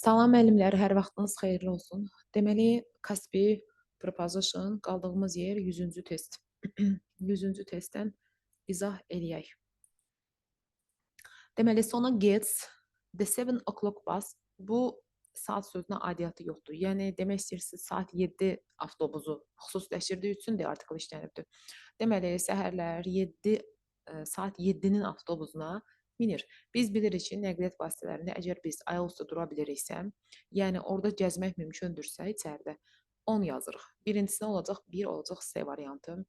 Salam müəllimlər, hər vaxtınız xeyirli olsun. Deməli, Kaspi Proposition qaldığımız yer 100-cü test. 100-cü testdən izah eləyək. Deməli, sona gets the 7 o'clock bus. Bu saat sözünə aidiyyatı yoxdur. Yəni, demək istəyirsiniz, saat 7 avtobusu xüsusiləşdirdiyi üçün də artikel işlənibdir. Deməli, səhərlər 7, saat 7-nin avtobusuna minir. Biz bilirik ki, nəqliyyat vasitələrində əgər biz ayaq üstə dura biliriksə, yəni orada gəzmək mümkündürsə içəridə 10 yazırıq. Birincisinə olacaq 1, olacaq C variantı.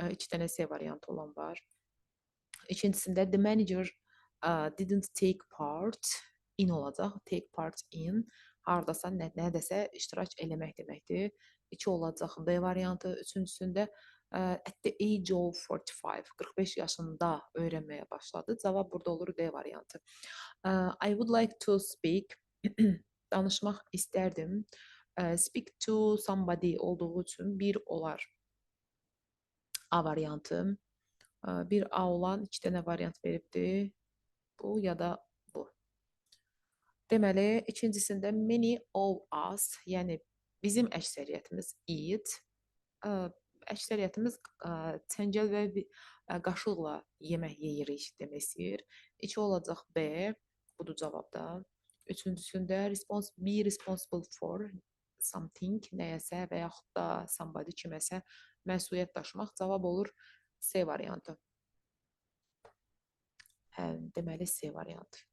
2 dənə C variantı olan var. İkincisində the manager didn't take part in olacaq. Take part in hardasa, nədəsə iştirak eləmək deməkdir. 2 olacaq B variantı. Üçüncüsündə at the age of 45, 45 yaşında öyrənməyə başladı. Cavab burada olur D variantı. I would like to speak, danışmaq istərdim. Speak to somebody olduğu üçün bir olar A variantı. Bir A olan 2 dənə variant veribdir. Bu ya da bu. Deməli, ikincisində many of us, yəni bizim əksəriyyətimiz eat, əksəriyyətimiz çəngəl və qaşıqla yemək yeyirik demək istəyir. 2 olacaq B, budur cavabda. Üçüncüsündə be responsible for something, nəyəsə və yaxud da somebody kiməsə məsuliyyət daşımaq, cavab olur C variantı. Hə, deməli C variantı.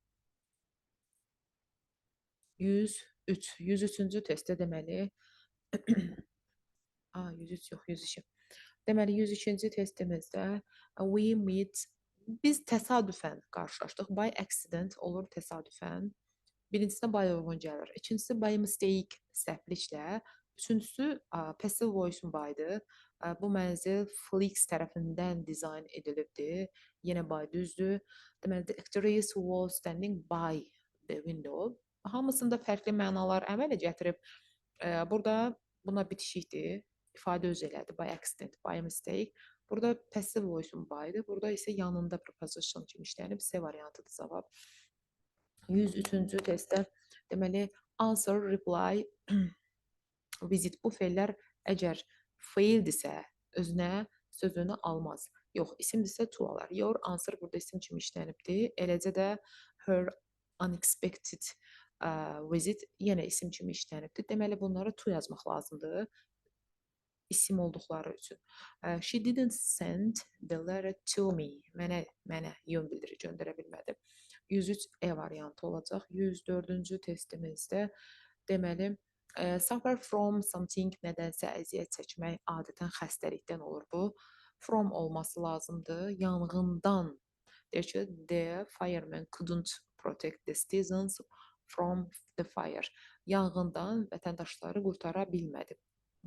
103. 103-cü testdə deməli 103 yox, 102. Deməli 102-ci testimizdə we meet, biz təsadüfən qarşılaşdıq. By accident olur təsadüfən. Birincisinə by uyğun gəlir. İkincisi by mistake, səhvliklə. Üçüncüsü passive voice-un by'dır. Bu mənzil Flix tərəfindən dizayn edilibdir. Yenə by düzdür. Deməli, the actress was standing by the window. Hamısında fərqli mənalar əmələ gətirib. Burada buna bitişikdir. İfadə öz elədi. By accident, by mistake. Burada passive voice-un by'dır. Burada isə yanında preposition kimi işlənib. C variantıdır cavab. 103-cü testdə deməli, answer, reply, visit bu feillər əgər feildirsə özünə sözünü almaz. Yox, isimdirsə to alar. Your answer burada isim kimi işlənibdir. Eləcə də her unexpected visit yenə isim kimi işlənibdir. Deməli, bunlara to yazmaq lazımdır isim olduqları üçün. She didn't send the letter to me. Mənə yön bildiri göndərə bilmədi. 103 E variantı olacaq. 104-cü testimizdə deməli, suffer from something, nədənsə əziyyət çəkmək, adətən xəstəlikdən olur bu. From olması lazımdır. Yanğından. Deyir ki, the fireman couldn't protect the citizens from the fire. Yanğından vətəndaşları qurtara bilmədi.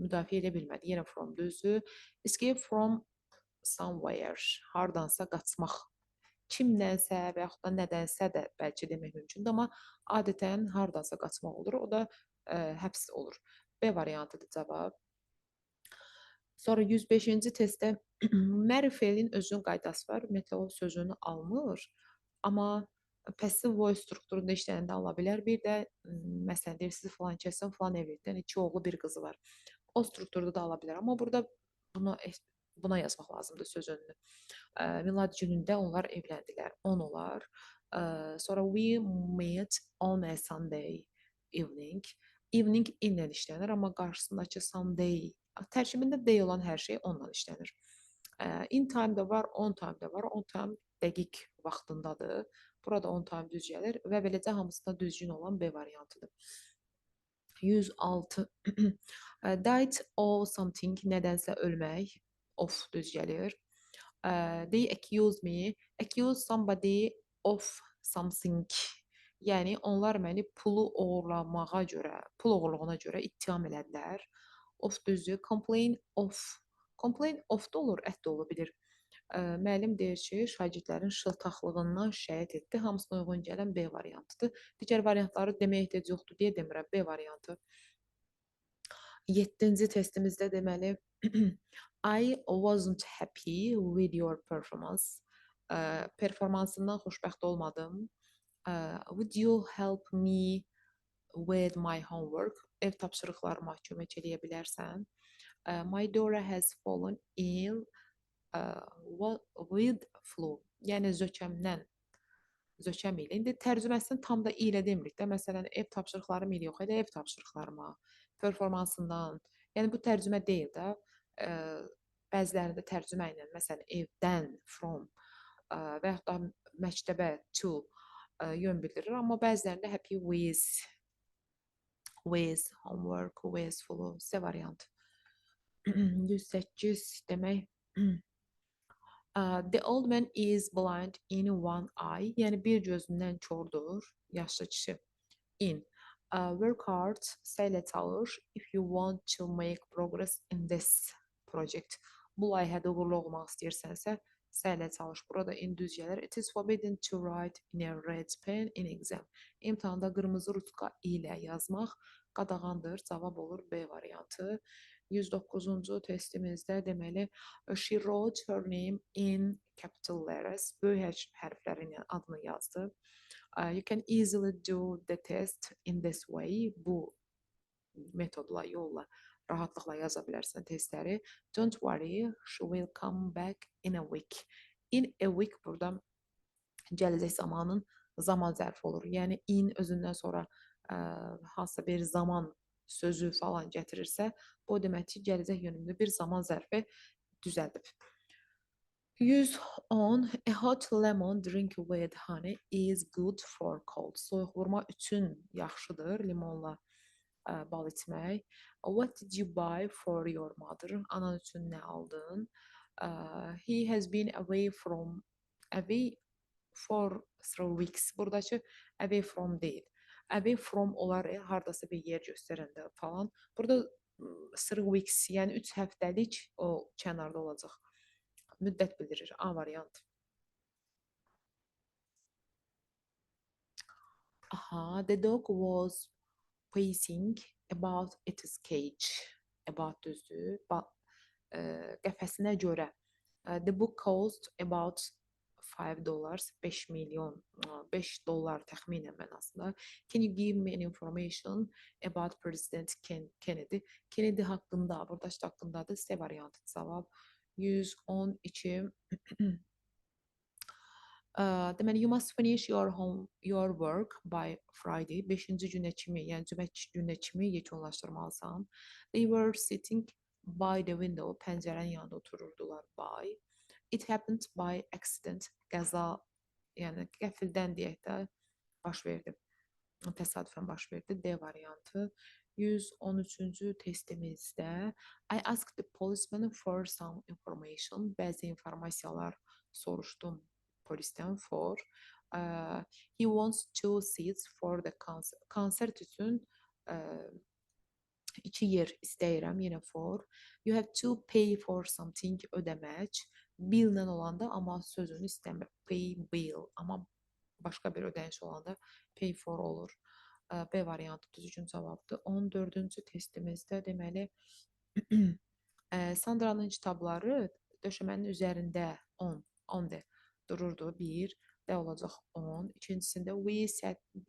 Müdafiə edə bilmədi. Yenə from düzdür. Escape from somewhere. Hardansa qaçmaq. Kimdənsə və yaxud da nədənsə də bəlkə demək mümkündür, amma adətən hardansa qaçmaq olur. O da həbs olur. B variantıdır cavab. Sonra 105-ci testdə marry feilin özünün qaydası var. Ümumiyyətlə o sözünü almır. Amma passive voice strukturunda işləyəndə ala bilər. Bir də məsələn deyirsiniz filan kəsin filan evlilikdən 2 oğlu, 1 qızı var. O strukturda da ala bilər. Amma burada buna yazmaq lazımdır söz önünü. Milad günündə onlar evləndilər. 10 olar. Sonra we met on a Sunday evening. Evening inlə işlənir, amma qarşısındakı Sunday tərkibində day olan hər şey onunla işlənir. In time da var, on time da var. On time dəqiq vaxtındadır. Burada on time düz gəlir və beləcə hamısında düzgün olan B variantıdır. 106. Died of something, nədənsə ölmək. Of düz gəlir. They accuse me. Accuse somebody of something. Yəni onlar məni pulu oğurlamağa görə, pul oğurluğuna görə ittiham elədilər. Of düzdür. Complain of. Complain of da olur, at də ola bilir. Müəllim deyir ki, şagirdlərin şıltaqlığından şikayət etdi. Hamısına uyğun gələn B variantıdır. Digər variantları deməyə ehtiyac yoxdur deyə demirəm. B variantı. 7-ci testimizdə deməli, I wasn't happy with your performance. Performansından xoşbəxt olmadım. Would you help me With my homework. Ev tapşırıqlarıma kömək eləyə bilərsən. My daughter has fallen ill with flu. Yəni zökəmdən, zökəm ilə. İndi tərcüməsini tam da ilə demirik də. Məsələn, ev tapşırıqlarım ilə yox, elə ev tapşırıqlarıma, performansından. Yəni bu tərcümə deyil də. Bəzilərində tərcümə ilə, məsələn, evdən, from və yaxud da məktəbə, to yön bildirir. Amma bəzilərində happy with, with homework, with flu, C variant. 108 demək. The old man is blind in one eye. Yəni bir gözündən kordur yaşlı kişi. In. Work hard, səylə çalış if you want to make progress in this project. Bu layihədə uğurlu olmaq istəyirsənsə, səylə çalış. Burada in düz gəlir. It is forbidden to write in a red pen in exam. İmtahanda qırmızı ruçka ilə yazmaq qadağandır. Cavab olur B variantı. 109-cu testimizdə deməli, she wrote her name in capital letters. Böyük hərfləri ilə adını yazdı. You can easily do the test in this way. Bu metodla, yolla rahatlıqla yaza bilərsən testləri. Don't worry, she will come back in a week. In a week burada gələcək zamanın zaman zərfi olur. Yəni in özündən sonra hansısa bir zaman sözü falan gətirirsə, bu o demək ki, gələcək yönümlü bir zaman zərfi düzəldib. 110. A hot lemon drink with honey is good for cold. Soyuq vurma üçün yaxşıdır limonla bal içmək. What did you buy for your mother? Anan üçün nə aldın? He has been away for 3 weeks. Buradakı away from deyil. Away from olar hardasa bir yer göstərəndə falan. Burada 3 weeks, yəni 3 həftəlik o kənarda olacaq. Müddət bildirir. A variant. Aha, the dog was pacing about its cage. About düzdür. Qəfəsinə görə. The book cost about $5, 5 milyon, 5 dollar təxminən mənasında. Can you give me an information about President Kennedy? Kennedy haqqında, buradakı haqqındadır. C variantı cavab. 112. Deməli, you must finish your work by Friday. 5-ci günə kimi, yəni cümə günə kimi yekunlaşdırmalısan. They were sitting by the window. Pəncərənin yanında otururdular. By. It happened by accident. Qəza, yəni qəfildən deyək də baş verdi. Təsadüfən baş verdi. D variantı. 113-cü testimizdə I asked the policeman for some information. Bəzi informasiyalar soruşdum polisdən for. He wants 2 seats for the concert. Konsert üçün 2 yer istəyirəm, yenə for. You have to pay for something, ödəmək. Bill-lə olanda amma sözünü istəmir. Pay bill, amma başqa bir ödəniş olanda pay for olur. B variantı düzgün cavabdır. 14-cü testimizdə deməli Sandranın kitabları döşəmənin üzərində on de dururdu. 1, D olacaq 10. İkincisində we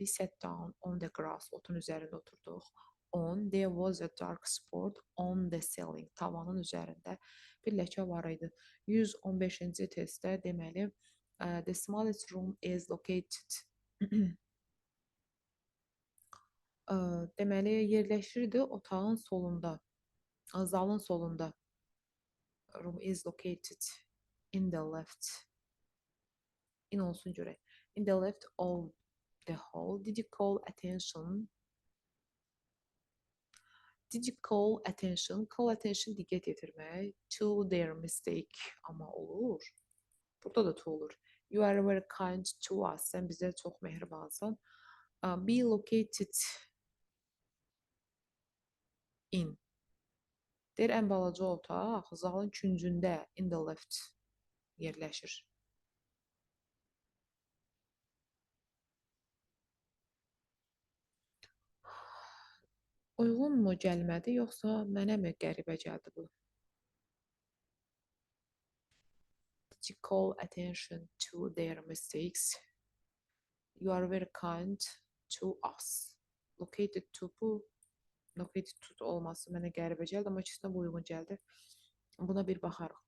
sat down on the grass, otun üzərində oturduq. 10, there was a dark spot on the ceiling, tavanın üzərində bir ləkə var idi. 115-ci testdə deməli the smallest room is located deməli yerləşirdi otağın solunda, zalın solunda. Room is located in the left. In olsun görək. In the left of the hall. Did you call attention? Did you call attention? Call attention diqqət yetirmək. To their mistake. Amma olur. Burada da to olur. You are very kind to us. Sən bizə çox mehribansan. Be located in. Deyir, ən balaca otaq zalın küncündə, in the left yerləşir. Uyğunmu gəlmədi, yoxsa mənə mi qəribə gəldi bu? Did you call attention to their mistakes? You are very kind to us. Located to bu located to olması mənə qəribə gəldi, amma ikisinə bu uyğun gəldi. Buna bir baxarıq.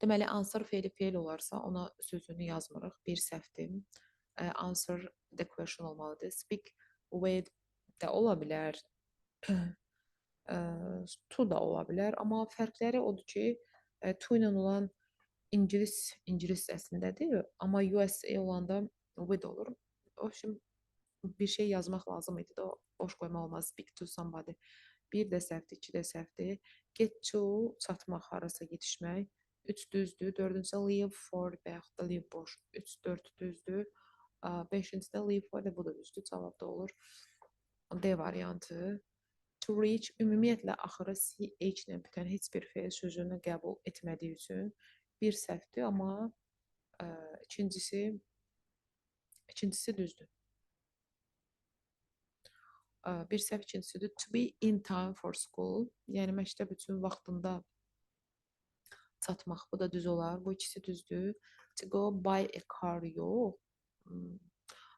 Deməli, answer feili feil olarsa, ona sözünü yazmırıq. Bir səhvdir. Answer the question olmalıdır. Speak with də ola bilər. To da ola bilər. Amma fərqləri odur ki, to ilə olan ingilis əslindədir, amma USA olanda with olur. O üçün bir şey yazmaq lazım idi də, boş qoymaq olmaz. Speak to somebody. Bir də səhvdir, iki də səhvdir. Get to, çatmaq, harasa yetişmək. 3 düzdür. Dördüncüsü leave for və yaxud da leave boş. 3, 4 düzdür. Beşincisi də leave for və bu da düzdür. Cavab da olur. D variantı. To reach ümumiyyətlə axırı CH ilə bitən heç bir feil sözünü qəbul etmədiyi üçün bir səhvdir, amma ikincisi düzdür. Bir səhv ikincisidir. To be in time for school, yəni məktəb üçün vaxtında çatmaq, bu da düz olar. Bu ikisi düzdür. To go by a car yox.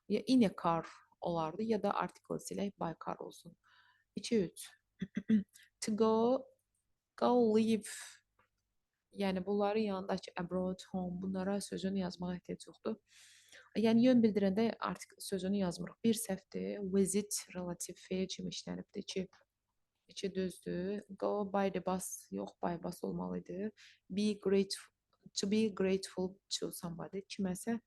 Ya in a car olardı, ya da article silək by car olsun. 2, 3. To go live. Yəni bunların yanındakı abroad, home, bunlara sözünü yazmağa ehtiyac yoxdur. Yəni yön bildirəndə artıq sözünü yazmırıq. Bir səhvdir. Visit relativ feil kimi işlənibdir. 2 düzdür. Go by the bus yox, by bus olmalı idi. Be grateful, to be grateful to somebody. Kiməsə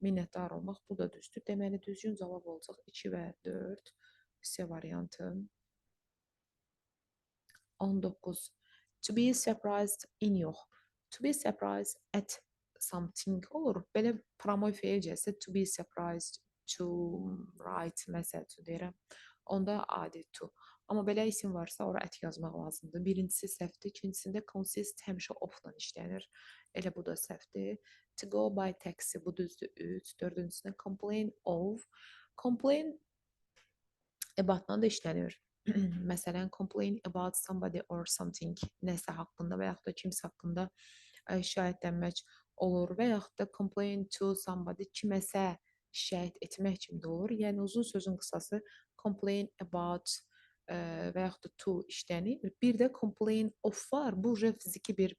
minnətdar olmaq, bu da düzdür. Deməli düzgün cavab olacaq 2 və 4 C variantı. 19. To be surprised in yox. To be surprised at something olur. Belə promoy feil gəlsə to be surprised, to write, məsəl üçün deyirəm. Onda adi to. Amma belə isim varsa ora at yazmaq lazımdır. Birincisi səhvdir, ikincisində consist həmişə of-la işlənir. Elə bu da səhvdir. To go by taxi, bu düzdür 3. Dördüncüsünə complain of. Complain about-la da işlənir. Məsələn, complain about somebody or something, nəsə haqqında və yaxud da kimsə haqqında şikayətlənmək olur və yaxud da complain to somebody, kiməsə şikayət etmək kimi də olur. Yəni, uzun sözün qısası complain about və yaxud da to işlənir. Bir də complain of var. Bu, fiziki bir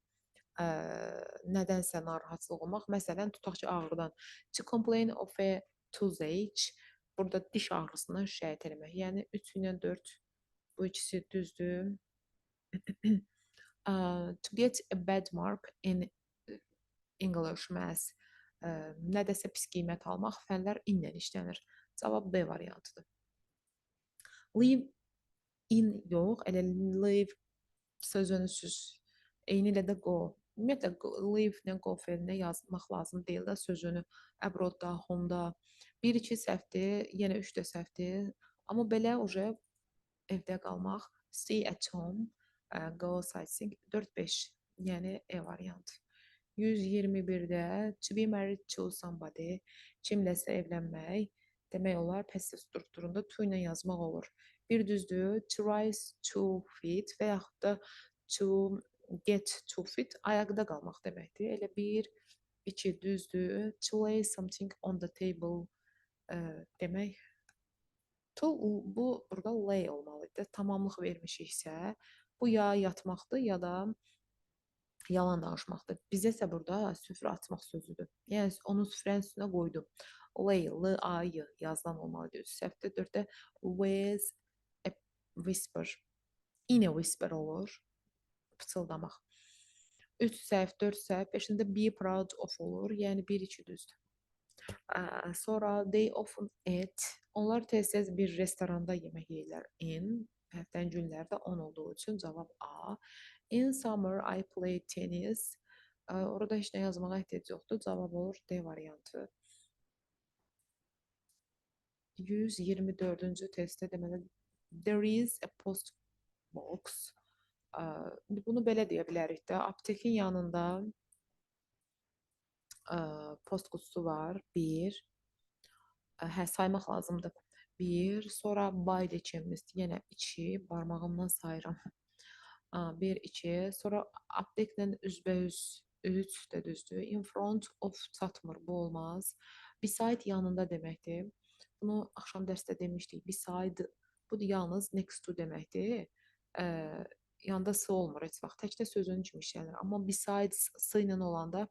nədənsə narahatlıq olmaq. Məsələn, tutaq ki, ağrıdan. To complain of a toothache, burada diş ağrısından şikayət eləmək. Yəni, 3 ilə 4, bu ikisi düzdür. To get a bad mark in English maths, nədəsə pis qiymət almaq, fənlər inlə işlənir. Cavab B variantıdır. Live in yox, elə live sözünü süz. Eyni ilə də go. Ümumiyyətlə, live nə go feilinə yazmaq lazım deyil də sözünü. Abroad-da, home-da. 1, 2 səhvdir, yenə 3 də səhvdir. Amma belə uje evdə qalmaq, stay at home, go sightseeing, 4, 5, yəni E variantı. 121-də to be married to somebody, kimləsə evlənmək, demək olar, passive strukturunda to ilə yazmaq olur. Bir düzdür, to rise to feet və yaxud da to get to feet, ayaqda qalmaq deməkdir. Elə 1, 2 düzdür, to lay something on the table demək. To, bu burada lay olmalıdır. Tamamlıq vermişiksə, bu ya yatmaqdır, ya da yalan danışmaqdır. Bizə isə burada süfrə atmaq sözüdür. Yəni, onu süfrənin üstünə qoydum. Lay, L, A, Y yazılan olmalıdır. 3 səhvdə, 4-də with a whisper. In a whisper olur. Pıçıldamaq. 3 səhv, 4 səhv, 5-də be proud of olur. Yəni, 1, 2 düzdür. Sonra they often eat. Onlar tez-tez bir restoranda yemək yeyirlər. In, həftənin günlərdə 10 olduğu üçün cavab A. In summer I play tennis. Orada heç nə yazmağa ehtiyac yoxdur. Cavab olur D variantı. 124-cü testdə deməli there is a post box. Bunu belə deyə bilərik də. Aptekin yanında post qutusu var. 1. Hə, saymaq lazımdır. 1. Sonra by the chemist. Yenə 2. Barmağımdan sayıram. 1, 2. Sonra apteklə üzbəüz 3 də düzdür. In front of çatmır. Bu olmaz. Beside yanında deməkdir. Bunu axşam dərsdə demişdik. Beside, bu da yalnız next to deməkdir. Yanında s olmur heç vaxt. Təkcə sözünün kimi işlənir. Amma besides s ilə olanda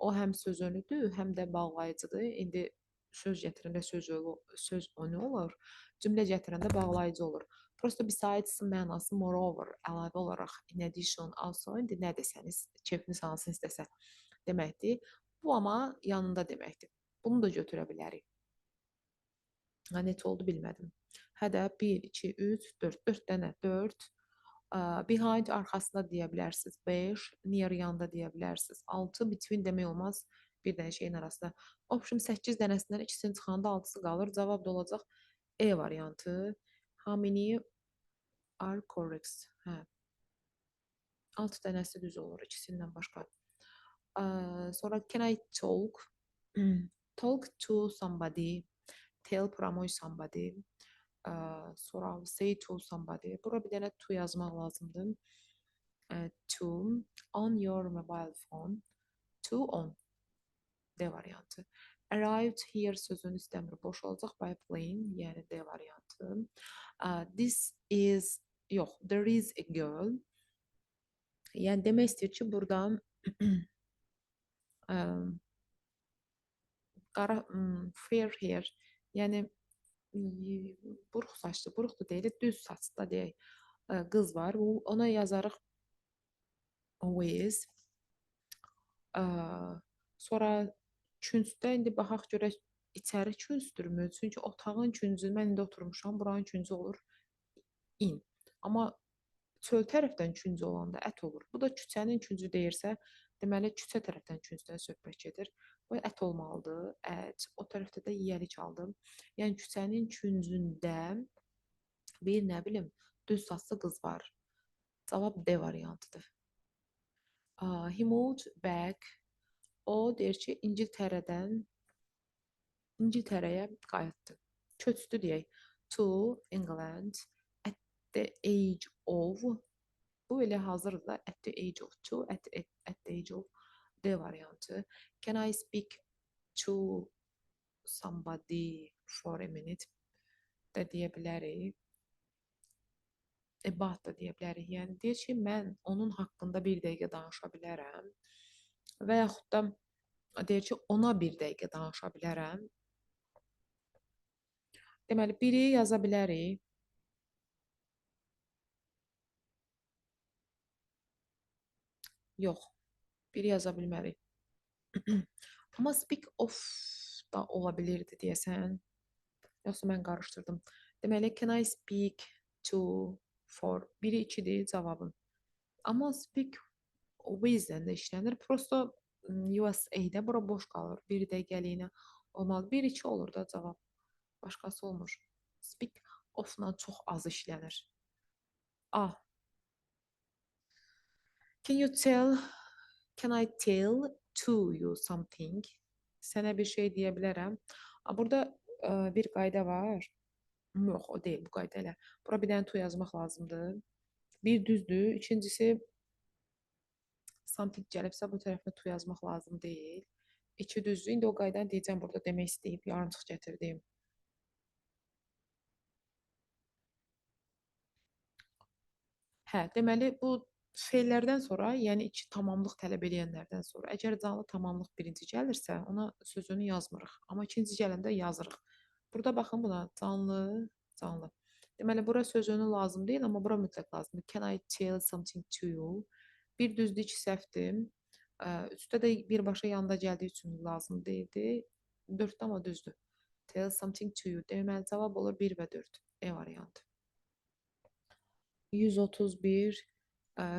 o həm sözönüdür, həm də bağlayıcıdır. İndi söz gətirəndə söz önü olur, cümlə gətirəndə bağlayıcı olur. Prosto besides mənası moreover, əlavə olaraq, in addition, also, indi nə desəniz, keyfiniz hansını istəsə deməkdir. Bu amma yanında deməkdir. Bunu da götürə bilərik. Ha, necə oldu bilmədim. Hə də 1, 2, 3, 4, 4 dənə, 4. Behind arxasında deyə bilərsiniz, 5, near yanında deyə bilərsiniz, 6, between demək olmaz bir dənə şeyin arasında. Option 8 dənəsindən ikisini çıxanda 6-sı qalır. Cavab da olacaq E variantı. How many are correct? Hə. 6 dənəsi düz olur ikisindən başqa. Sonra can I talk? Talk to somebody. Tell promote somebody. Sonra say to somebody. Bura bir dənə to yazmaq lazımdır. To on your mobile phone. To on. D variantı. Arrived here sözünü istəmir. Boş olacaq by plane, yəni D variantı. This is, yox, there is a girl. Yəni demək istəyir ki, buradan qara, fair hair, yəni buruq saçlı, buruq da deyil, düz saçlı da deyək, qız var. Ona yazarıq with. Sonra küncdə indi baxaq görək içəri küncdürmü? Çünki otağın küncü, mən indi oturmuşam, buranın küncü olur in. Amma çöl tərəfdən küncü olanda ət olur. Bu da küçənin küncü deyirsə, deməli küçə tərəfdən küncdən söhbət gedir. Bu ət olmalıdır, ət. O tərəfdə də yiyəlik aldım. Yəni küçənin küncündə bir, nə bilim, düz saçlı qız var. Cavab D variantıdır. He moved back. O deyir ki, İngiltərəyə qayıtdı. Köçdü deyək. To England at the age of. Bu elə hazırdır da. At the age of to, at the age of D variantı. Can I speak to somebody for a minute? Da deyə bilərik. About da deyə bilərik. Yəni deyir ki, mən onun haqqında bir dəqiqə danışa bilərəm. Və yaxud da deyir ki, ona bir dəqiqə danışa bilərəm. Deməli, biri yaza bilərik. Yox, biri yaza bilmərik. Amma speak of da ola bilirdi deyəsən. Yoxsa mən qarışdırdım. Deməli, can I speak to, for? Biri ikidir cavabın. Amma speak with-lə də işlənir. Prosto USA-də bura boş qalır. Bir dəqiqəliyinə olmalı. 1-2 olur da cavab. Başqası olmur. Speak of-la çox az işlənir. A. Can you tell, can I tell to you something? Sənə bir şey deyə bilərəm. Burada bir qayda var. Yox, o deyil bu qayda elə. Bura bir dənə to yazmaq lazımdır. Bir düzdür. İkincisi, something gəlibsə bu tərəfinə to yazmaq lazım deyil. İki düzdür. İndi o qaydanı deyəcəm burada demək istəyib, yarımçıq gətirdiyim. Hə, deməli, bu feillərdən sonra, yəni iki tamamlıq tələb eləyənlərdən sonra, əgər canlı tamamlıq birinci gəlirsə, ona sözünü yazmırıq. Amma ikinci gələndə yazırıq. Burada baxın buna, canlı, canlı. Deməli, bura sözünü lazım deyil, amma bura mütləq lazımdır. Can I tell something to you? Bir düzdür, iki səhvdir. Üçdə də birbaşa yanında gəldiyi üçün lazım deyildi. Dörddə amma düzdür. Tell something to you. Deməli, cavab olur 1 və 4. E variantı. 131.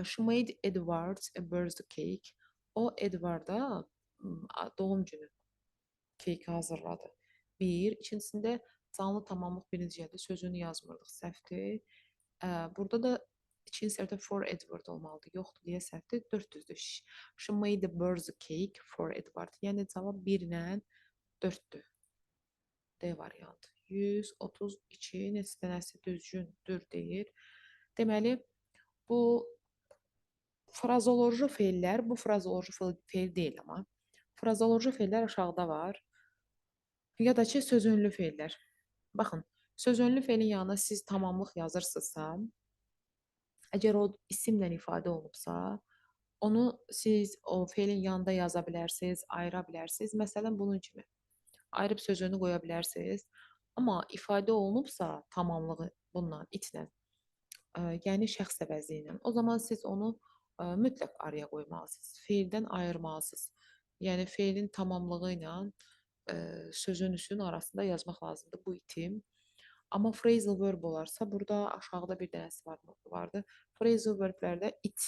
She made Edward a birthday cake. O Edward'a doğum günü keyki hazırladı. Bir. İkincisində canlı tamamlıq birinci gəldi. Sözünü yazmırdıq. Səhvdir. Burada da ikinci səhvdə for Edward olmalıdır. Yoxdur deyə səhvdir. 4 düzdür. She made a birthday cake for Edward. Yəni cavab 1 ilə 4-dür. D variantı. 132 neçə dənəsi düzgündür deyir. Deməli, bu frazoloji feillər, bu frazoloji feil deyil amma. Frazoloji feillər aşağıda var. Ya da ki, sözünlü feillər. Baxın, sözönlü feilin yanına siz tamamlıq yazırsınızsa, əgər o isimlə ifadə olunubsa, onu siz o feilin yanında yaza bilərsiniz, ayıra bilərsiniz. Məsələn, bunun kimi. Ayırıb sözünü qoya bilərsiniz. Amma ifadə olunubsa tamamlığı bununla, itlə, yəni şəxs əvəzi ilə, o zaman siz onu mütləq araya qoymalısınız. Feildən ayırmalısınız. Yəni feilin tamamlığı ilə sözün üstünün arasında yazmaq lazımdır bu itim. Amma phrasal verb olarsa, burada aşağıda bir dənəsi vardı. Phrasal verblərdə it,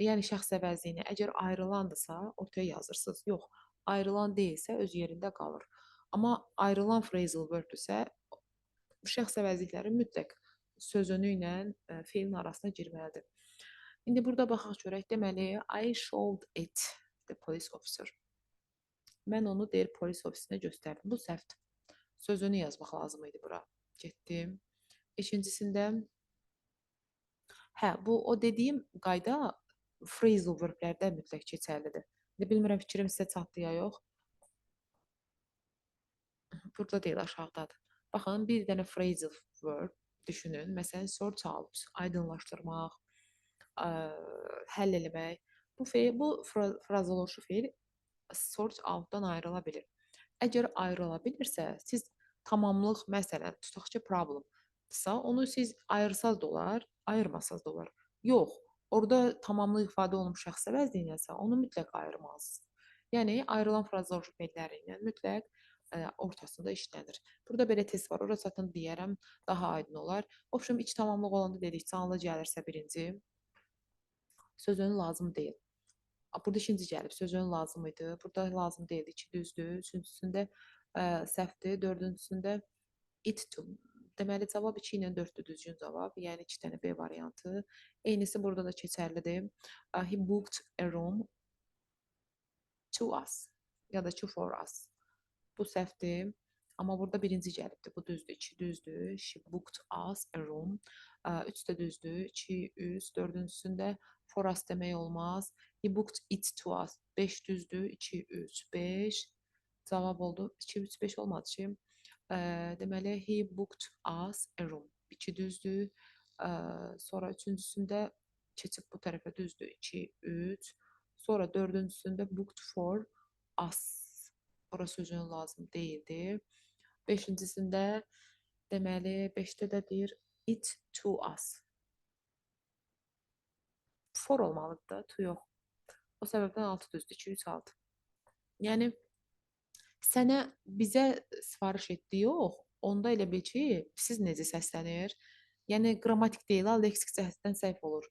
yəni şəxs əvəzi ilə əgər ayrılandısa, ortaya yazırsınız. Yox, ayrılan deyilsə öz yerində qalır. Amma ayrılan phrasal verb isə şəxs əvəzlikləri mütləq sözünü ilə feilin arasına girməlidir. İndi burada baxaq görək. Deməli, I showed it the police officer. Mən onu deyir polis ofisinə göstərdim. Bu səhvdir. Sözünü yazmaq lazım idi bura. Getdim. İkincisində, bu o dediyim qayda phrasal verblərdə mütləq keçərlidir. İndi bilmirəm fikrim sizə çatdı ya yox. Burada deyil, aşağıdadır. Baxın, bir dənə phrasal verb düşünün. Məsələn, sort out, aydınlaşdırmaq, həll eləmək. Bu frazoloji feil sort out'dan ayrıla bilir. Əgər ayrıla bilirsə, siz tamamlıq, məsələn, tutaq ki, problemsa, onu siz ayırsaz da olar, ayırmasaz da olar. Yox, orada tamamlıq ifadə olunmuş şəxs əvəzliyinəsə, onu mütləq ayırmalısınız. Yəni, ayrılan frazoloji feilləri ilə mütləq ortasında işlənir. Burada belə test var, orada zaten deyərəm, daha aydın olar. Obşim, iç tamamlıq olanda dedik, canlı gəlirsə birinci, sözünün lazım deyil. Burada ikinci gəlib, sözünün lazım idi. Burada lazım deyildi, iki düzdür. Üçüncüsündə səhvdir, dördüncüsündə it to. Deməli, cavab 2 ilə 4-dür, düzgün cavab. Yəni, 2 dənə B variantı. Eynisi burada da keçərlidir. He booked a room to us ya da to for us. Bu səhvdir. Amma burada birinci gəlibdir. Bu düzdür, 2 düzdür. She booked us a room. 3 də düzdür. 2, 3, dördüncüsündə for us demək olmaz. He booked it to us. 5 düzdür. 2, 3, 5. Cavab oldu. 2, 3, 5 olmadı ki. Deməli, he booked us a room. 2 düzdür. Sonra üçüncüsündə keçib bu tərəfə düzdür. 2, 3. Sonra dördüncüsündə booked for us. Bura sözünün lazım deyildi. Beşincisində, deməli, 5-də də deyir it to us. For olmalıdır da, to yox. O səbəbdən 6 düzdür. 2, 3, 6. Yəni, sənə, bizə sifariş etdi, yox. Onda elə bil ki, siz necə səslənir? Yəni, qrammatik deyil, ha, leksik cəhətdən səhv olur.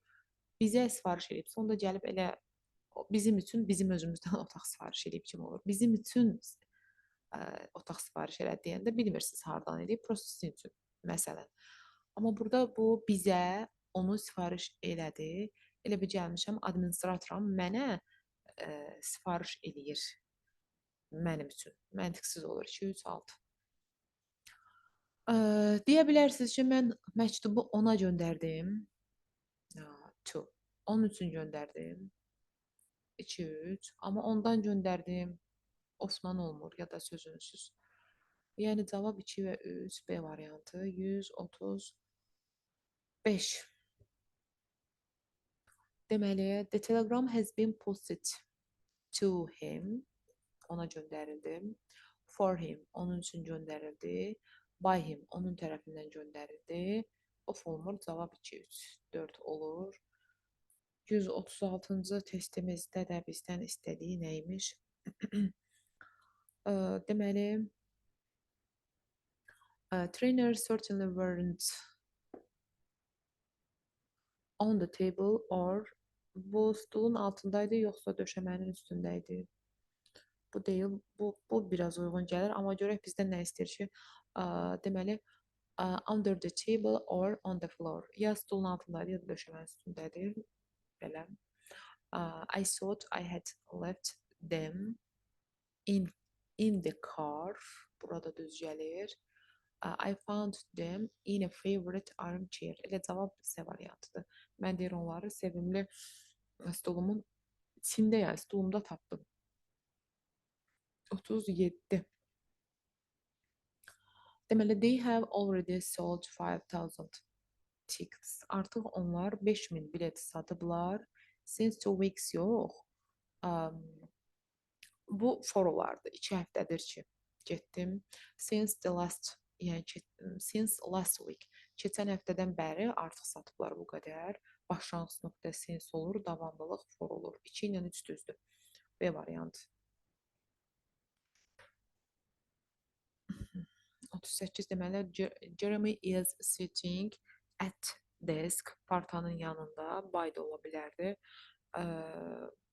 Bizə sifariş edibsə, onda gəlib elə bizim üçün, bizim özümüzdən otaq sifariş edib kimi olur. Bizim üçün otaq sifariş elədi deyəndə bilmirsiniz hardan edib, prosto sizin üçün, məsələn. Amma burada bu bizə onu sifariş elədi. Elə bir gəlmişəm, administratoram mənə sifariş eləyir mənim üçün. Məntiqsiz olur. 2, 3, 6. Deyə bilərsiniz ki, mən məktubu ona göndərdim. To. Onun üçün göndərdim. 2, 3. Amma ondan göndərdim. Ofla olmur ya da sözünsüz. Yəni, cavab 2 və 3 B variantı. 135. Deməli, the telegram has been posted to him. Ona göndərildi. For him, onun üçün göndərildi. By him, onun tərəfindən göndərildi. Of olmur, cavab 2, 3, 4 olur. 136-cı testimizdə də bizdən istədiyi nə imiş? Deməli, trainer certainly weren't on the table or bu stulun altındaydı yoxsa döşəmənin üstündəydi? Bu deyil, bu biraz uyğun gəlir, amma görək bizdən nə istəyir ki, deməli, under the table or on the floor. Ya stulun altındaydı, ya da döşəmənin üstündədir. Belə. I thought I had left them in the car. Burada düz gəlir. I found them in a favorite armchair. Elə cavab C variantıdır. Mən deyir onları sevimli stolumun içində, yəni stolumda tapdım. 37. Deməli, they have already sold 5,000 tickets. Artıq onlar 5,000 bilet satıblar. Since 2 weeks yox. Bu for olardı. 2 həftədir ki, getdim. Since the last, yəni since last week. Keçən həftədən bəri artıq satıblar bu qədər. Başlanğıc nöqtə since olur, davamlılıq for olur. 2 ilə 3 düzdür. B variantı. 38 deməli, Jeremy is sitting at desk. Partanın yanında, by da ola bilərdi.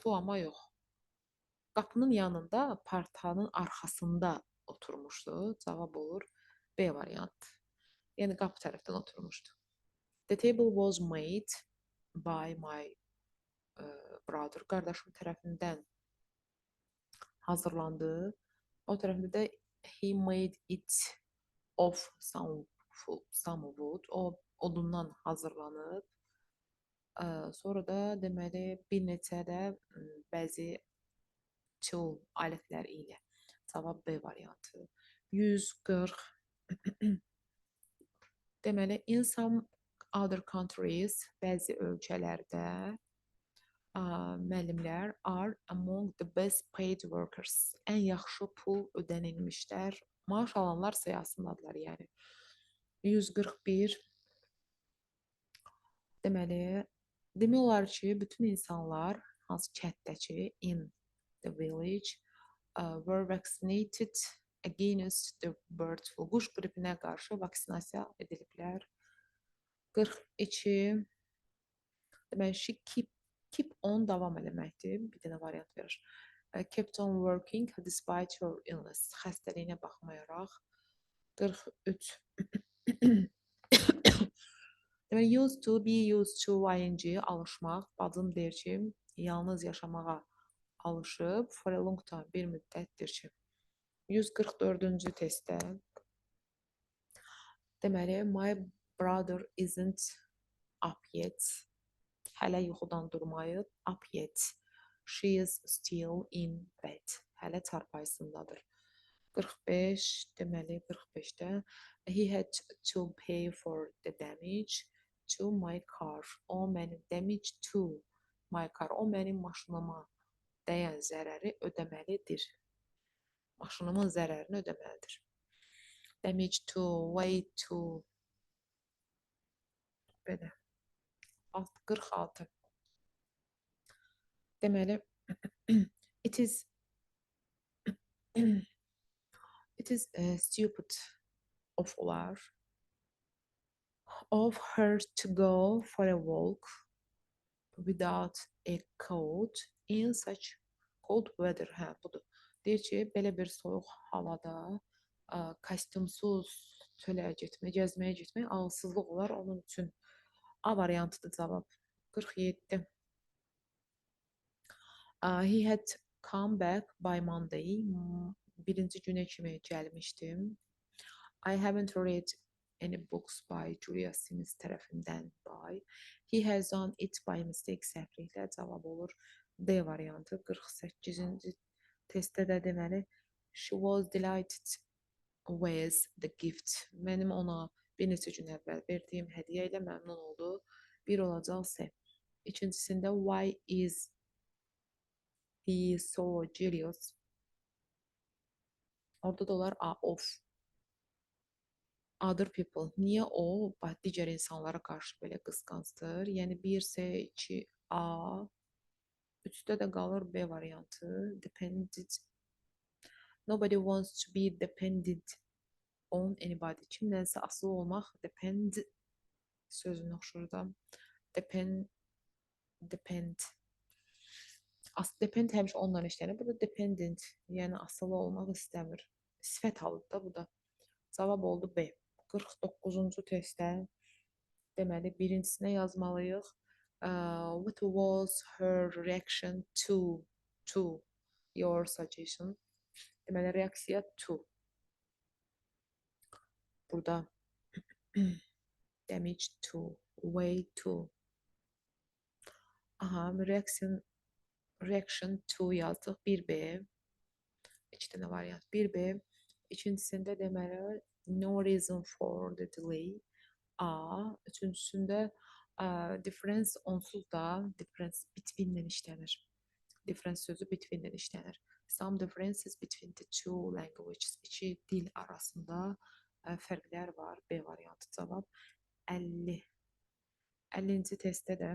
Bu amma yox. Qapının yanında, partanın arxasında oturmuşdu. Cavab olur B variantı. Yəni qapı tərəfdən oturmuşdu. The table was made by my brother. Qardaşım tərəfindən hazırlandı. O tərəfdə də he made it of some wood. O odundan hazırlanıb. Sonra da deməli bir neçə də bəzi tool alətlər ilə. Cavab B variantı. 140. Deməli, in some other countries, bəzi ölkələrdə müəllimlər are among the best paid workers. Ən yaxşı pul ödənilmişlər. Maaş alanlar siyahısındadılar, yəni. 141. Deməli, demək olar ki, bütün insanlar hansı kənddəki in the village were vaccinated against the bird flu. Quş qripinə qarşı vaksinasiya ediliblər. 42. Deməli, she keep on davam eləməkdir. Bir dənə variant verir. Kept on working despite her illness. Xəstəliyinə baxmayaraq. 43. Deməli, used to, be used to, ing, alışmaq. Bacım deyir ki, yalnız yaşamağa alışıb. For a long time, bir müddətdir ki. 144-cü testdə. Deməli, my brother isn't up yet. Hələ yuxudan durmayıb. Up yet. She is still in bed. Hələ çarpayısındadır. 45, deməli 45-də he had to pay for the damage to my car. O mənim damage to my car. O mənim maşınıma dəyən zərəri ödəməlidir. Maşınımın zərərini ödəməlidir. Damage to, way to. Belə. 46. Deməli, it is stupid of olar. Of her to go for a walk without a coat in such cold weather. Hə, budur. Deyir ki, belə bir soyuq havada kostyumsuz çölə getmək, gəzməyə getmək ağılsızlıq olar. Onun üçün A variantıdır cavab. 47. He had come back by Monday. Birinci günə kimi gəlmişdim. I haven't read any books by Julia Smith tərəfindən by. He has done it by mistake səhvliklə cavab olur. D variantı. 48-ci testdə də deməli she was delighted with the gift. Mənim ona bir neçə gün əvvəl verdiyim hədiyyə ilə məmnun oldu. Bir olacaq C. İkincisində why is he so jealous? Orada da olar A, of other people. Niyə o digər insanlara qarşı belə qısqancdır? Yəni 1, C, 2, A. 3-də də qalır B variantı. Dependent. Nobody wants to be dependent on anybody. Kimdənsə asılı olmaq depend sözünü oxşur da. Depend, depend. Depend həmişə onunla işlənir. Burada dependent, yəni asılı olmaq istəmir. Sifət halıdır da bu da. Cavab oldu B. 49-cu testdə deməli birincisinə yazmalıyıq. What was her reaction to your suggestion? Deməli reaksiya to. Burada damage to, way to. Aha, reaction to yazdıq. 1B. İki dənə variant. 1B. İkincisində deməli No reason for the delay. A. Üçüncüsündə difference onsuz da difference between-lə işlənir. Difference sözü between-lə işlənir. Some differences between the two languages. İki dil arasında fərqlər var. B variantı cavab. 50. 50-ci testdə də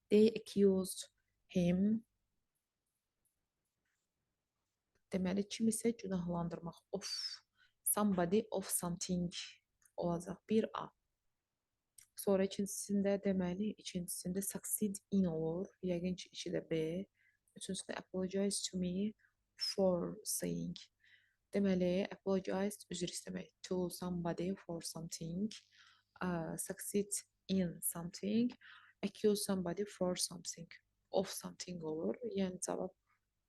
they accused him. Deməli, kimisə günahlandırmaq. Of. Somebody of something olacaq. 1A. Sonra ikincisində deməli, ikincisində succeed in olur. Yəqin ki, 2 də B. Üçüncüsündə apologize to me for saying. Deməli, apologize üzr istəmək. To somebody for something. Succeed in something. Accuse somebody for something. Of something olur. Yəni cavab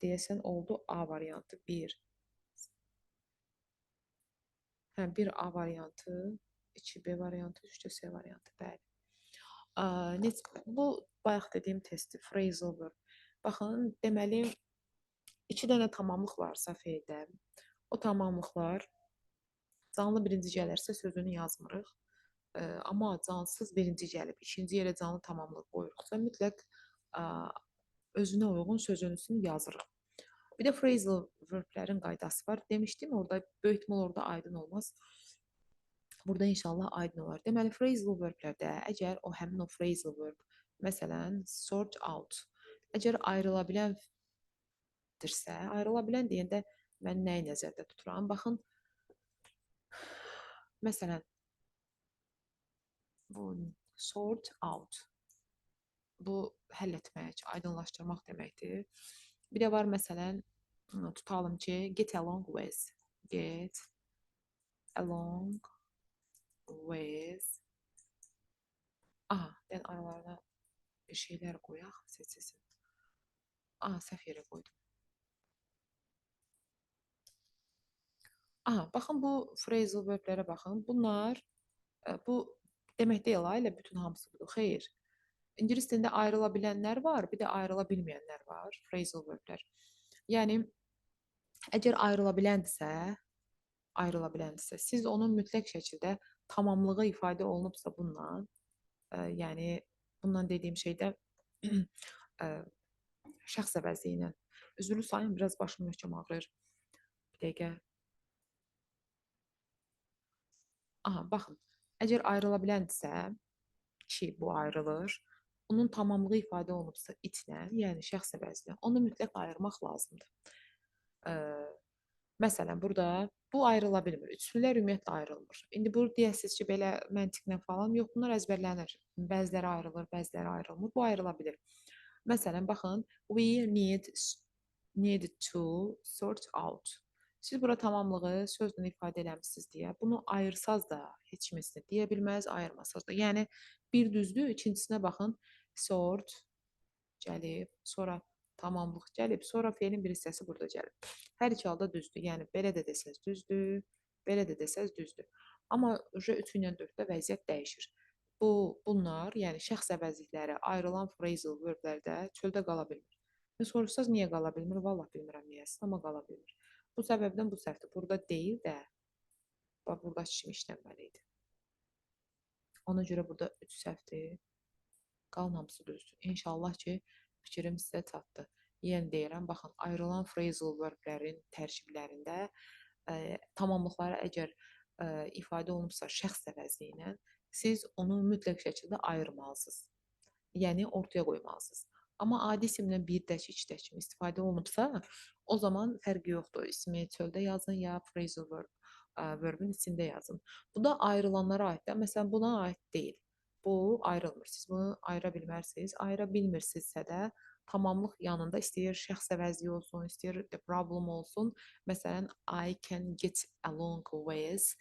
deyəsən oldu A variantı 1. Hə, 1 A variantı, 2 B variantı, 3 də C variantı, bəli. Bu bayaq dediyim testi, phrasal verb. Baxın, deməli, 2 dənə tamamlıq varsa feildə, o tamamlıqlar canlı birinci gəlirsə sözünü yazmırıq. Amma cansız birinci gəlib, ikinci yerə canlı tamamlıq qoyuruqsa, mütləq özünə uyğun sözünüzünü yazırıq. Bir də phrasal verblərin qaydası var. Demişdim, orada böyük ehtimal orada aydın olmaz. Burada inşallah aydın olar. Deməli, phrasal verblərdə əgər o həmin o phrasal verb, məsələn, sort out, əgər ayrıla biləndirsə, ayrıla bilən deyəndə mən nəyi nəzərdə tuturam? Baxın, məsələn, bu sort out, bu həll etmək, aydınlaşdırmaq deməkdir. Bir də var, məsələn, tutalım ki, get along with, get along with. Aha, dən aralarına bir şeylər qoyaq, seçilsin. Aha, səhv yerə qoydum. Aha, baxın bu phrasal verblərə baxın. Bunlar, bu demək deyil, elə bütün hamısı budur. Xeyr. İngilis dilində ayrıla bilənlər var, bir də ayrıla bilməyənlər var, phrasal verblər. Yəni, əgər ayrıla biləndirsə, ayrıla biləndirsə, siz onun mütləq şəkildə tamamlığı ifadə olunubsa bununla, yəni bundan dediyim şeydə şəxs əvəzi ilə. Üzrlü sayın, biraz başım möhkəm ağrıyır. Bir dəqiqə. Aha, baxın, əgər ayrıla biləndirsə, ki, bu ayrılır, onun tamamlığı ifadə olunubsa itlə, yəni şəxs əvəzi ilə, onu mütləq ayırmaq lazımdır. Məsələn, burada bu ayrıla bilmir. Üçlülər ümumiyyətlə ayrılmır. İndi bu deyəsiniz ki, belə məntiqlə falan, yox, bunlar əzbərlənir. Bəziləri ayrılır, bəziləri ayrılmır. Bu ayrıla bilir. Məsələn, baxın, we need to sort out. Siz bura tamamlığı sözlə ifadə eləmişsiniz deyə, bunu ayırsaz da heç kim heç nə deyə bilməz, ayırmasaz da. Yəni, bir düzdür, ikincisinə baxın, sort gəlib, sonra tamamlıq gəlib, sonra feilin bir hissəsi burada gəlib. Hər iki halda düzdür. Yəni, belə də desəz düzdür, belə də desəz düzdür. Amma 3 ilə 4-də vəziyyət dəyişir. Bunlar, yəni şəxs əvəzlikləri ayrılan phrasal verblərdə çöldə qala bilmir. Soruşsaz niyə qala bilmir? Vallah bilmirəm niyəsin, amma qala bilmir. Bu səbəbdən bu səhvdir. Burada deyil də, bax, burada kimi işlənməli idi. Ona görə burada 3 səhvdir. Qalan hamısı düzdür. İnşallah ki, fikrim sizə çatdı. Yenə deyirəm, baxın, ayrılan phrasal verblərin tərkiblərində tamamlıqları əgər ifadə olunubsa şəxs əvəzi ilə, siz onu mütləq şəkildə ayırmalısınız. Yəni, ortaya qoymalısınız. Amma adi isimlə bir dək, iki dək kimi istifadə olunubsa, o zaman fərqi yoxdur. İsmi çöldə yazın ya phrasal verbin içində yazın. Bu da ayrılanlara aiddir. Məsələn, buna aid deyil. Bu ayrılmır. Siz bunu ayıra bilmərsiniz. Ayıra bilmirsinizsə də tamamlıq yanında istəyir şəxs əvəzliyi olsun, istəyir the problem olsun. Məsələn, I can get along with,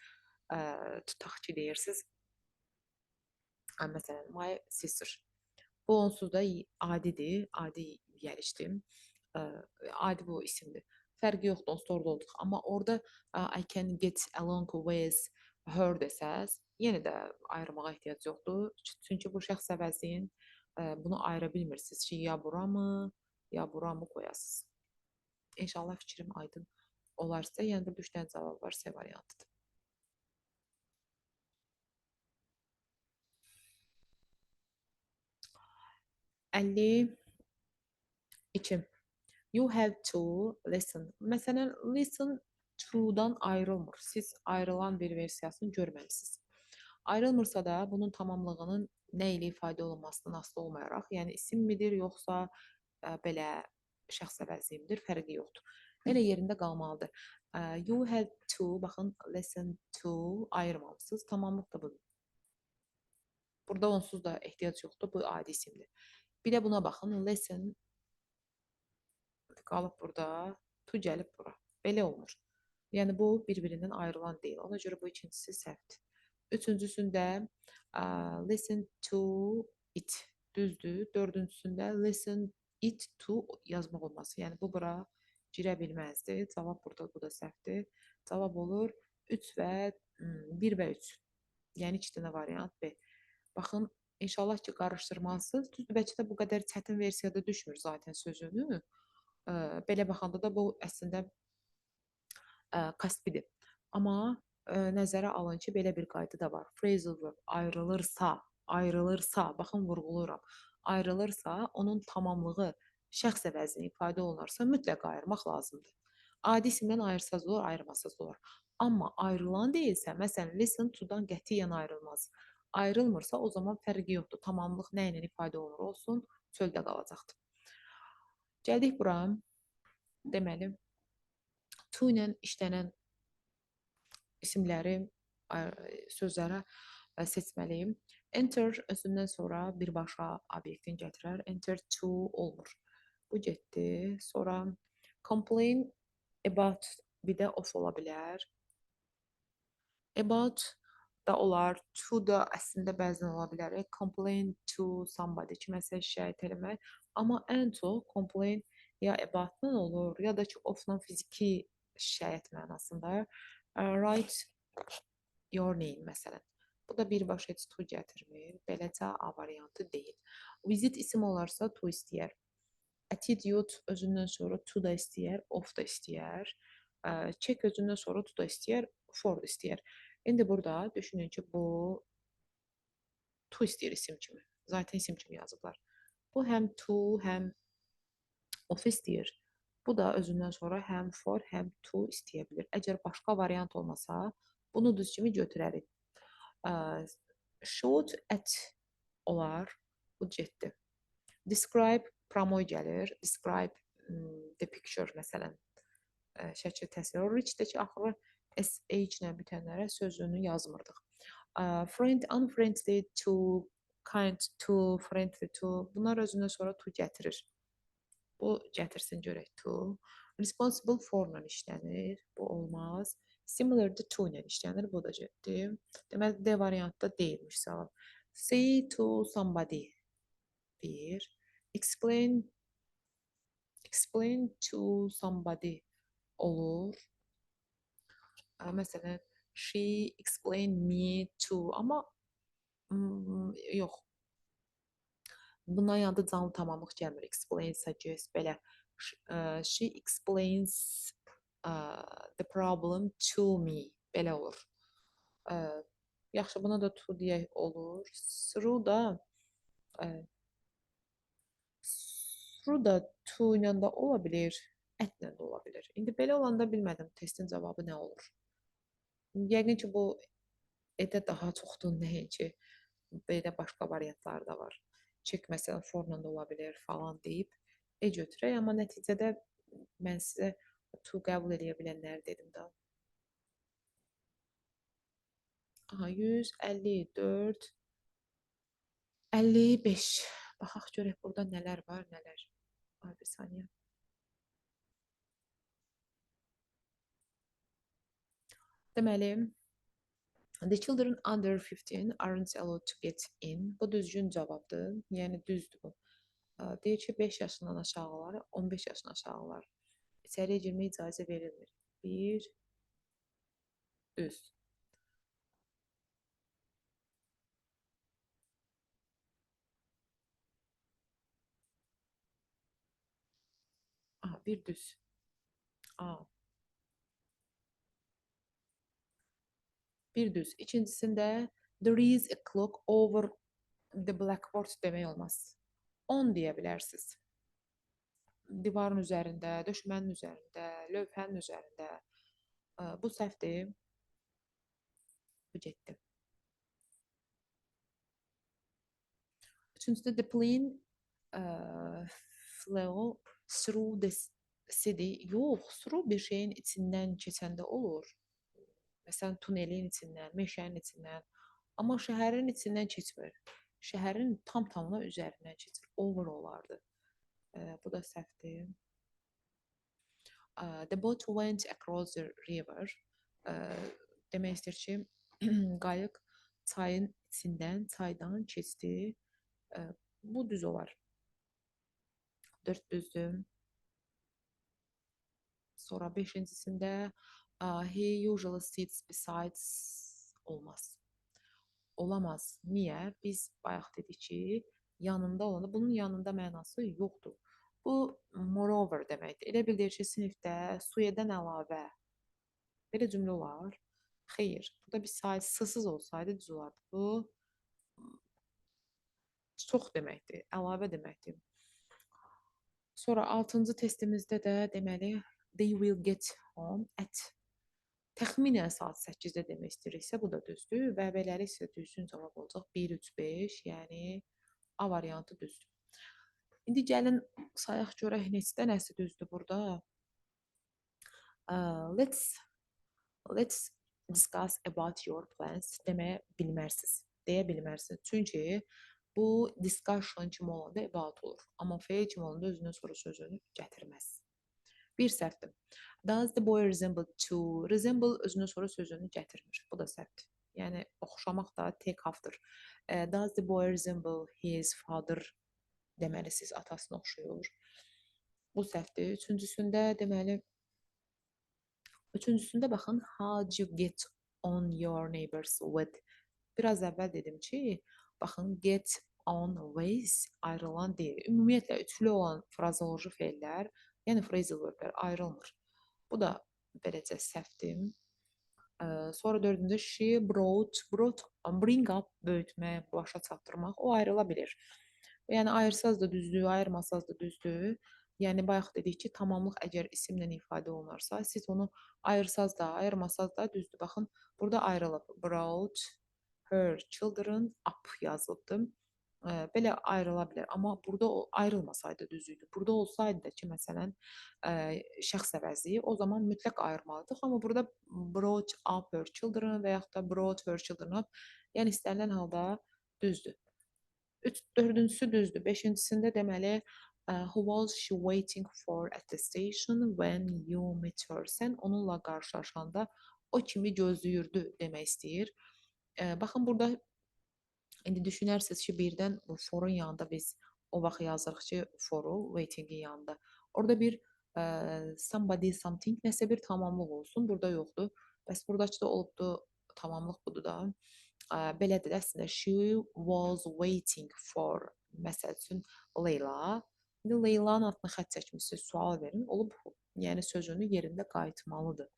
tutaq ki, deyirsiniz. Məsələn, my sister. Bu onsuz da adidir, adi yerişdir. Adi bu isimdir. Fərqi yoxdur, onsuz da orada olduq. Amma orada I can get along with her desəz, yenə də ayırmağa ehtiyac yoxdur. Çünki bu şəxs əvəzliyin bunu ayıra bilmirsiniz ki, ya buramı, ya buramı qoyasınız. İnşallah fikrim aydın olar sizə. Yəni, burada 3 dənə cavab var, C variantıdır. 52. You have to listen. Məsələn, listen to-dan ayrılmır. Siz ayrılan bir versiyasını görməmisiniz. Ayrılmırsa da bunun tamamlığının nə ilə ifadə olunmasından asılı olmayaraq, yəni isim midir, yoxsa belə şəxs əvəzliyimdir, fərqi yoxdur. Elə yerində qalmalıdır. You have to, baxın, listen to ayırmamışsınız. Tamamlıq da budur. Burada onsuz da ehtiyac yoxdur, bu adi isimdir. Bir də buna baxın, listen qalıb burada, to gəlib bura. Belə olmur. Yəni, bu bir-birindən ayrılan deyil. Ona görə bu ikincisi səhvdir. Üçüncüsündə listen to it düzdür. Dördüncüsündə listen it to yazmaq olmaz. Yəni, bu bura girə bilməzdi. Cavab burada, bu da səhvdir. Cavab olur 3 və 1 və 3. Yəni, 2 dənə variant B. Baxın, inşallah ki, qarışdırmazsınız. Düzdür, bəlkə də bu qədər çətin versiyada düşmür zaten sözünü. Belə baxanda da bu əslində kaspidir. Amma nəzərə alın ki, belə bir qayda da var. Phrasal verb ayrılırsa, baxın vurğuluyuram, ayrılırsa, onun tamamlığı şəxs əvəzinə ifadə olunarsa, mütləq ayırmaq lazımdır. Adi isimdən ayırsaz olur, ayırmasaz olur. Amma ayrılan deyilsə, məsələn, listen to-dan qətiyyən ayrılmaz. Ayrılmırsa, o zaman fərqi yoxdur. Tamamlıq nə ilə ifadə olunur olsun, çöldə qalacaqdır. Gəldik bura. Deməli, to ilə işlənən isimləri, sözlərə seçməliyim. Enter özündən sonra birbaşa obyektin gətirər. Enter to olmur. Bu getdi. Sonra complain about bir də of ola bilər. About da olar, to da əslində bəzən ola bilər. Complain to somebody, kiməsə şikayət eləmək. Amma ən çox complain ya about-la olur, ya da ki, of-la fiziki şikayət mənasında. Write your name, məsələn. Bu da birbaşa heç to gətirmir. Beləcə A variantı deyil. Visit isim olarsa to istəyər. Attitude özündən sonra to da istəyər, of da istəyər. Check özündən sonra to da istəyər, for da istəyər. İndi burada düşünün ki, bu to istəyir isim kimi. Zaten isim kimi yazıblar. Bu həm to, həm of istəyir. Bu da özündən sonra həm for, həm to istəyə bilər. Əgər başqa variant olmasa, bunu düz kimi götürərik. Shoot at olar. Bu getdi. Describe promoy gəlir. Describe the picture məsələn. Şəkil təsvir. Reach-dəki axırı SH ilə bitənlərə sözünü yazmırdıq. Friend, unfriendly to, kind to, friendly to. Bunlar özündən sonra to gətirir. Bu gətirsin görək to. Responsible for-la işlənir. Bu olmaz. Similar to to ilə işlənir. Bu da getdi. Deməli, D variantda deyilmiş cavab. Say to somebody. Bir. Explain. Explain to somebody olur. Məsələn, she explained me to. Amma yox. Bundan yanında canlı tamamlıq gəlmir. Explain, suggest, belə. She explains the problem to me. Belə olur. Yaxşı, buna da to deyək olur. Through da to ilə də ola bilir, ətlə də ola bilir. İndi belə olanda bilmədim, testin cavabı nə olur. Yəqin ki, bu edə daha çoxdur, nəinki belə başqa variantlar da var. Çek, məsələn, forla da ola bilər falan deyib e götürək. Amma nəticədə mən sizə to qəbul eləyə bilənləri dedim də. Aha, 154, 55. Baxaq görək burada nələr var, nələr. Ay, bir saniyə. Deməli, the children under 15 aren't allowed to get in. Bu düzgün cavabdır. Yəni, düzdür bu. Deyir ki, 5 yaşından aşağılar, 15 yaşından aşağılar içəriyə girməyə icazə verilmir. 1, düz. Aha, bir düz. A. Bir düz. İkincisində there is a clock over the blackboard demək olmaz. On deyə bilərsiniz. Divarın üzərində, döşəmənin üzərində, lövhənin üzərində. Bu səhvdir. Bu getdi. Üçüncüdə the plane flew through the city. Yox, through bir şeyin içindən keçəndə olur. Məsələn, tunelin içindən, meşənin içindən. Amma şəhərin içindən keçmir. Şəhərin tam tamına üzərindən keçir. Over olardı. Bu da səhvdir. The boat went across the river. Demək istəyir ki, qayıq çayın içindən, çaydan keçdi. Bu düz olar. 4 düzdür. Sonra beşincisində he usually sits besides olmaz. Olamaz. Niyə? Biz bayaq dedik ki, yanında olanda bunun yanında mənası yoxdur. Bu moreover deməkdir. Elə bil deyir ki, sinifdə suyadan əlavə belə cümlə olar. Xeyr. Burada besides sısız olsaydı düz olardı. Bu çox deməkdir, əlavə deməkdir. Sonra 6-cı testimizdə də deməli they will get home at təxminən saat 8-də demək istəyiriksə, bu da düzdür və beləliklə düzgün cavab olacaq 1, 3, 5, yəni A variantı düzdür. İndi gəlin sayaq görək neçə dənəsi düzdür burada. Let's discuss about your plans deməyə bilmərsiniz, deyə bilmərsiniz. Çünki bu discussion kimi olanda about olur. Amma feil kimi olanda özündən sonra sözünü gətirməz. Bir səhvdir. Does the boy resemble to? Resemble özündən sonra sözünü gətirmir. Bu da səhvdir. Yəni oxşamaq da take off-dır. Does the boy resemble his father deməlisiniz, atasına oxşuyur. Bu səhvdir. Üçüncüsündə deməli, üçüncüsündə baxın, how do you get on your neighbors with? Biraz əvvəl dedim ki, baxın, get on with ayrılan deyil. Ümumiyyətlə, üçlü olan frazoloji feillər, yəni phrasal verblər ayrılmır. Bu da beləcə səhvdir. Sonra dördüncü, she brought, bring up, böyütmək, başa çatdırmaq, o ayrıla bilir. Yəni, ayırsaz da düzdür, ayırmasaz da düzdür. Yəni, bayaq dedik ki, tamamlıq əgər isimlə ifadə olunarsa, siz onu ayırsaz da, ayırmasaz da düzdür. Baxın, burada ayrılıb. Brought her children up yazılıbdır. Belə ayrıla bilər. Amma burada o ayrılmasaydı düz idi. Burada olsaydı da ki, məsələn, şəxs əvəzi, o zaman mütləq ayırmalıdıq. Amma burada brought up her children və yaxud da brought her children up, yəni istənilən halda düzdür. Dördüncüsü düzdür. Beşincisində deməli, who was she waiting for at the station when you met her? Sən onunla qarşılaşanda o kimi gözləyirdi demək istəyir. Baxın, burada indi düşünərsiniz ki, birdən bu forun yanında biz o vaxt yazırıq ki, foru waitingin yanında. Orada bir somebody, something, nəsə bir tamamlıq olsun. Burada yoxdur. Bəs buradakı da olubdu, tamamlıq budur da. Belədir də, əslində, she was waiting for, məsəl üçün, Leyla. İndi Leylanın adını xətt çəkmişsiniz, sual verin. Olub, yəni sözünü yerində qayıtmalıdır.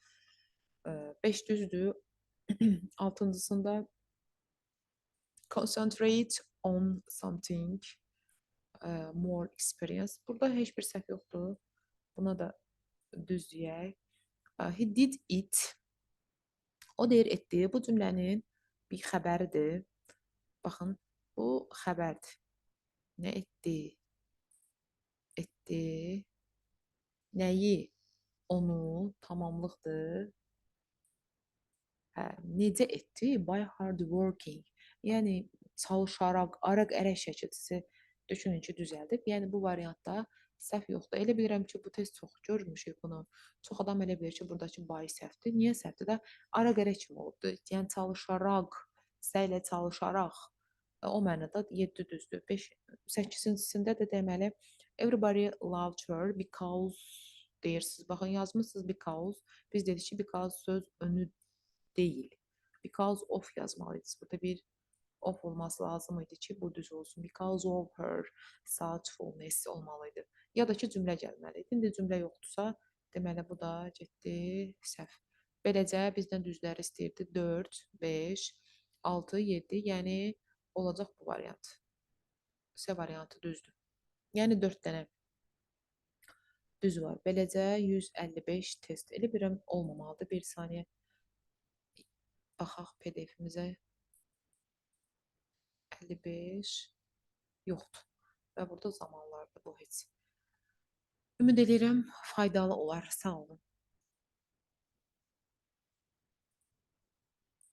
5 düzdür. Altıncısında concentrate on something, more experience. Burada heç bir səhv yoxdur. Buna da düz deyək. He did it. O deyir etdi. Bu cümlənin bir xəbəridir. Baxın, bu xəbərdir. Nə etdi? Etdi. Nəyi? Onu tamamlıqdır. Hə, necə etdi? By hard working. Yəni, çalışaraq, araq-ərək şəkilçisi düşünün ki, düzəldib. Yəni, bu variantda səhv yoxdur. Elə bilirəm ki, bu test çox görmüşük bunu. Çox adam elə bilir ki, buradakı by səhvdir. Niyə səhvdir də? Araq-ərək kimi olubdur. Yəni, çalışaraq, səylə çalışaraq. O mənada 7 düzdür. 5, 8-cisində də deməli, everybody loved her because deyirsiniz. Baxın, yazmışsınız because. Biz dedik ki, because söz önü deyil. Because of yazmalıydınız. Burada bir of olması lazım idi ki, bu düz olsun. Because of her thoughtfulness olmalıydı. Ya da ki, cümlə gəlməli idi. İndi cümlə yoxdursa, deməli, bu da getdi səhv. Beləcə bizdən düzləri istəyirdi. 4, 5, 6, 7, yəni olacaq bu variant. C variantı düzdür. Yəni 4 dənə düz var. Beləcə 155 test. Elə bilirəm olmamalıdır. Bir saniyə baxaq PDF-imizə. 55 yoxdur. Və burada zamanlardır bu heç. Ümid edirəm faydalı olar. Sağ olun.